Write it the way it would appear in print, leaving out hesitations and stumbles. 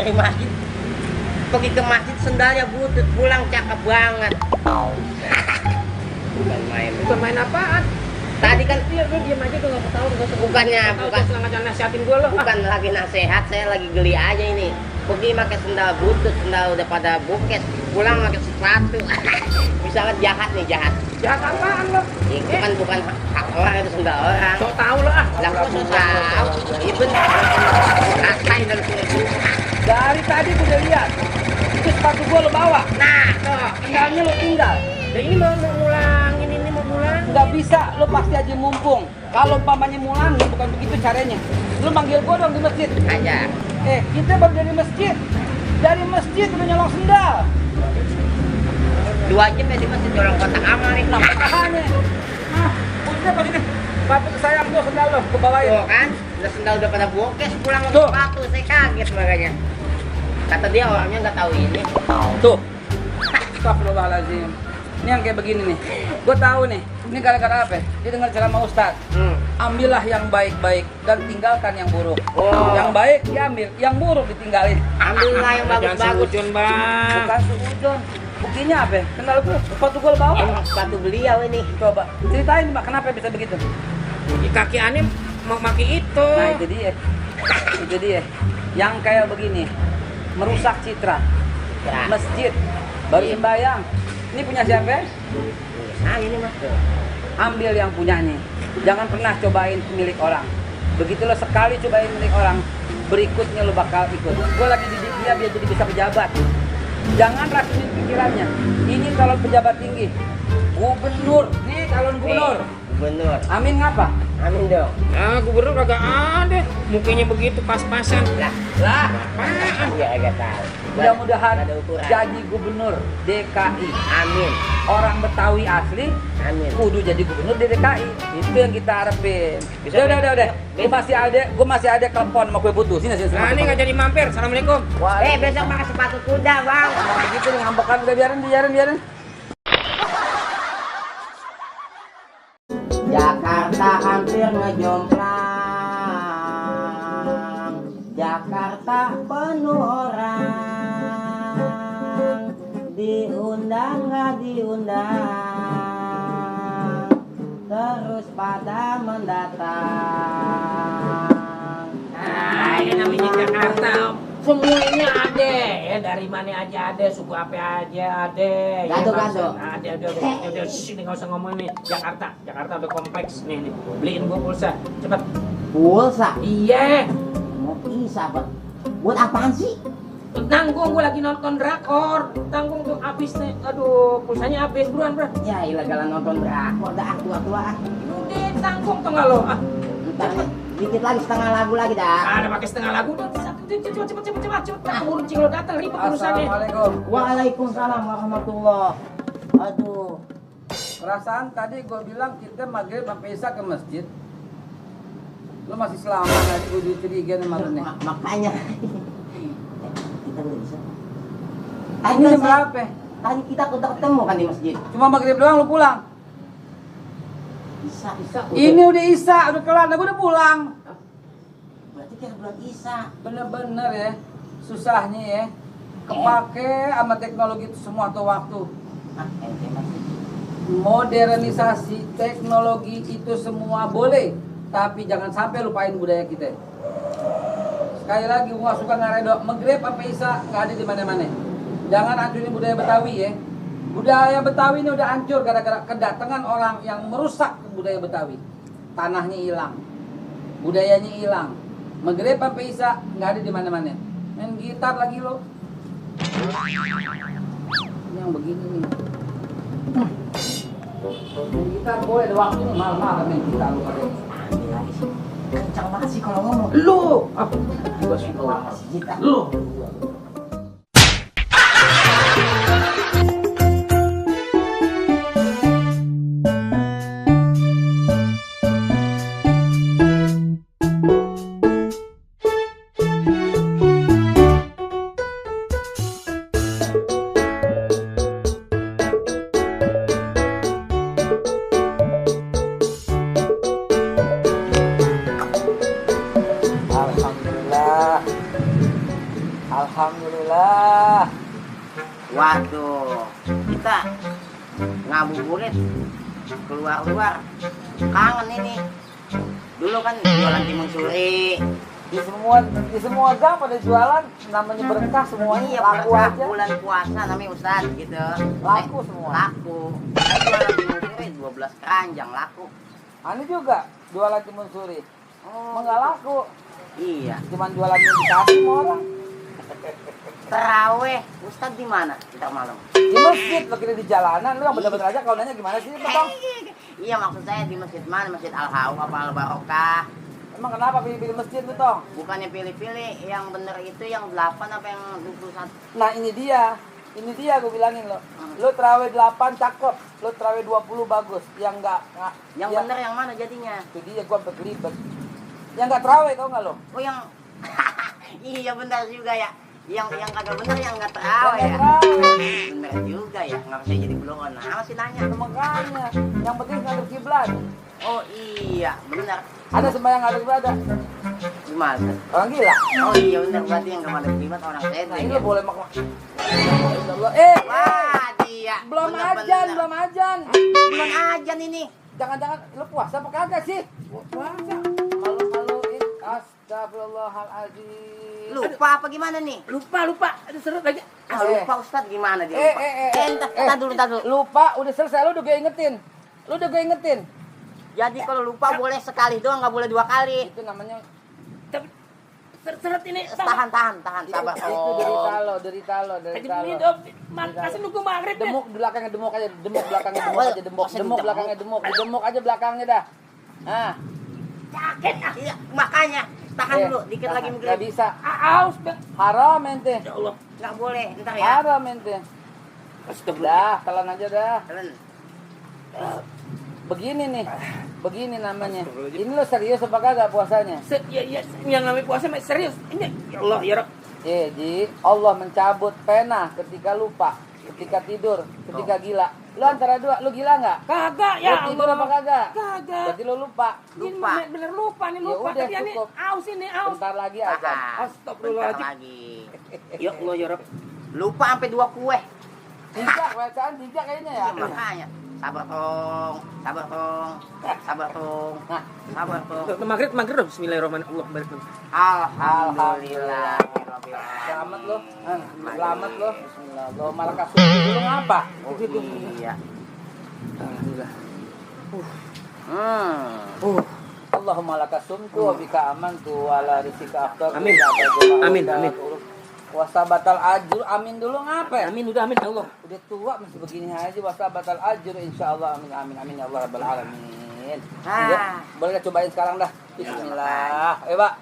dari masjid pergi ke masjid sendalnya butut, pulang cakep banget. Bukan main. Bukan main apaan? Tadi kan Iya, lu diam aja tuh, nggak tahu, nggak usah. bukannya bukan Jangan nasihatin gue lo. bukan lagi nasehat, saya lagi geli aja ini. Pergi pakai sendal butut, sendal udah pada bukit, pulang pakai sepatu. Misalnya jahat nih, jahat. Jahat apaan lo? Ya, bukan hak orang, itu sendal orang. Sok tahu lo ah. Lah kok so tahu? Iya benar. Rasain dari sini. Dari tadi gue udah lihat. Itu sepatu gue lo bawa. Nah, tuh. Sendalnya lo tinggal. Dan ini mau ngulangin, ini mau ngulang. Nggak bisa, lo pasti aja mumpung. Kalau umpamanya mulangi, bukan begitu caranya. Lo manggil gue dong di masjid. Aja. Kita baru dari masjid. Dari masjid udah nyolong sendal. 2 jam ya di masjid orang kotak amal nih. Nah, petahannya. Udah pas ini. Bapak sayang tuh sendal lo, gue bawain. Tuh kan, udah sendal udah pada bokeh, pulang sama Tuh. sepatu, saya kaget makanya. Kata dia orangnya nggak tahu ini. Tuh. Astagfirullahaladzim. Ini yang kayak begini nih. Gue tahu nih. Ini gara-gara apa? Dia dengar ceramah Ustadz. Ambillah yang baik-baik dan tinggalkan yang buruk. Oh. Yang baik diambil, yang buruk ditinggalin. Ambillah yang bagus-bagus. Jangan bang. Bukan seujon. Buktinya apa? Kenal gue, sepatu gue bawa. Emang sepatu beliau ini. Coba ceritain Mbak, kenapa bisa begitu? Di kaki Ani mau pakai itu. Nah itu dia. Itu dia. Yang kayak begini merusak citra Ya. masjid. Baru Iya. sembahyang. Ini punya siapa? Nah ini mas. Ambil yang punyanya. Jangan pernah cobain milik orang. Begitu lo sekali cobain milik orang, berikutnya lo bakal ikut. Gue lagi didik dia biar jadi bisa pejabat. Jangan racunin pikirannya. Ini calon pejabat tinggi, gubernur. Nih calon gubernur. Gubernur. Amin ngapa? Amin dong. Ah, gubernur kagak ada. Mukanya begitu pas-pasan. Lah, Apaan? ya agak tahu. Mudah-mudahan Ada ukuran. jadi gubernur DKI. Amin. Orang Betawi asli Amin. kudu jadi gubernur di DKI. Itu yang kita harapin. Bisa, Udah. Gue masih ada telepon sama kue putu. Sini. Nah, ini nggak jadi mampir. Assalamualaikum. Besok pakai sepatu kuda bang. Emang begitu nih ngambekan, udah biarin. Jakarta hampir ngejomplang. Jakarta penuh orang. Diundang nggak diundang, terus pada mendatang. Ah, ini namanya Jakarta. Semuanya ada, ya dari mana aja ada, suku apa aja ada. Gado-gado. Ada, sini nggak usah ngomong nih. Jakarta udah kompleks nih. Beliin gua pulsa, cepet. Pulsa? Iya. Mau bisa apa? Buat apaan sih? Tanggung, gua lagi nonton drakor. Tanggung tuh habis nih. Aduh, pulsanya habis, buruan. Ya ilegalan nonton drakor, dah tua-tua. Udah tanggung tuh nggak lo? Ah, Ntar dikit lagi setengah lagu lagi dah. ada pakai setengah lagu tuh. Cepet. Kuncing lo datang ribet urusannya. Assalamualaikum. Waalaikumsalam warahmatullah. Aduh. Perasaan tadi gue bilang kita maghrib sampai isya ke masjid. Lo masih selamat tadi gue curiga sama lo nih. Makanya kita udah bisa. Ini jam berapa? Tadi kita udah ketemu kan di masjid. Cuma maghrib doang lo pulang. Isa. Ini udah isya, udah kelar, gue udah pulang. Berarti kita bulan Isa. Bener-bener ya, susahnya ya. Kepake sama teknologi itu semua tuh waktu. Ente masih. Modernisasi teknologi itu semua boleh, tapi jangan sampai lupain budaya kita. Sekali lagi gua suka ngaredo, maghrib sampai isya nggak ada di mana-mana. Jangan hancurin budaya Betawi ya. Budaya Betawi ini udah hancur gara-gara kedatangan orang yang merusak budaya Betawi. Tanahnya hilang, budayanya hilang. Maghrib sampai isya nggak ada di mana-mana. Main gitar lagi lo. Ini yang begini nih. Main gitar boleh ada waktu nih malam-malam main gitar lu pada. Kencang banget sih kalau ngomong. Lu, gua sih Kita. lu. Alhamdulillah. Waduh, kita ngabuburit keluar-keluar. Kangen ini. Dulu kan jualan timun suri. Di semua gang pada jualan namanya berkah semuanya. Iya, Laku berkah aja. bulan puasa namanya Ustaz gitu. Laku semua. Laku. Saya jualan timun suri 12 keranjang laku. Ani juga jualan timun suri. Oh, Enggak laku. iya. Cuman jualannya dikasih sama orang. Terawih, Ustaz di mana? Kita malam. Di masjid, lo kira di jalanan. Lu yang bener-bener aja kalau nanya gimana sih, Bang? Iya, maksud saya di masjid mana? Masjid Al-Haw apa Al-Barokah? Emang kenapa pilih-pilih masjid lu, Tong? Bukannya pilih-pilih, yang bener itu yang 8 apa yang 21? Nah, ini dia gue bilangin lo. Lu terawih 8 cakep, lu terawih 20 bagus. Yang enggak Yang ya, bener yang mana jadinya? itu dia gua sampai kelibet. Yang enggak terawih tau enggak lo? Oh yang iya benar juga ya. Yang kagak bener yang nggak terawih ya. Yang nggak terawih. Bener juga ya, nggak bisa jadi bloon. Nah, masih nanya. Makanya, yang penting ngadep kiblat. Oh iya, bener. Ada sembahyang ngadep kiblat ada. Gimana? Orang gila. Oh iya bener, berarti yang nggak ada kalimat orang Nah, sedih. ini Ya? lo boleh makan. Wah, dia. Belum Bener-bener. ajan, belum ajan. Belum ajan ini. Jangan-jangan lu puasa apa kagak sih? Puasa. Malu-maluin. Astagfirullahaladzim. Lupa apa gimana nih? Lupa. Ada serut lagi. Ah, lupa Ustadz gimana dia? Entar dulu. Lupa, udah selesai. Lu udah gue ingetin. Jadi kalau lupa boleh sekali doang, nggak boleh 2 kali. Itu namanya Tapi seret ini. Tahan, sabar. itu derita lo. Kasih nunggu maghrib deh. Demuk belakangnya demuk aja. Demuk Maksudnya belakangnya demuk. Demuk aja belakangnya dah. Nah, Sakit ah. Iya, makanya tahan dulu, dikit lagi Nggak mungkin. bisa. Aus, Bang. Haram ente. Ya Allah. Nggak boleh, ntar ya. Haram ente. Astagfirullah. Dah, telan aja dah. Kalian Begini namanya. Ini lo serius apa kagak puasanya? Ya, yang namanya puasa mah serius. Ini ya Allah, ya Rabb. Ji, Allah mencabut pena ketika lupa, ketika tidur, ketika gila. Lu antara dua, lu gila nggak? Kagak Lu ya tidur Allah. apa kagak? Kagak. Berarti lu lupa. Lupa. Ini bener lupa nih, Ya lupa. udah, Tapi ini cukup. aus ini, aus. Bentar lagi aja. tahan. Astagfirullahaladzim. Bentar lagi. Ya Allah, ya Rabb. Lupa sampai 2 kue. Tiga, bacaan tiga kayaknya ya. Iya, makanya. Sabar tong. Nah, Sabar tong. Maghrib dong. Bismillahirrahmanirrahim. Alhamdulillah. selamat lo. Selamat lo. Bismillah. Lo malah kasih dulu ngapa? Oh, iya. Alhamdulillah. Allahumma lakasumtu wa bika amantu wa ala rizika aftar. Amin. Amin. Wasabatal ajur. Amin dulu ngapa? Amin, udah amin ya Allah. Udah tua masih begini aja. Wasabatal ajur insyaallah. Amin ya Allah rabbal alamin. Ya, boleh cobain sekarang dah. Bismillah. Ayo, Pak.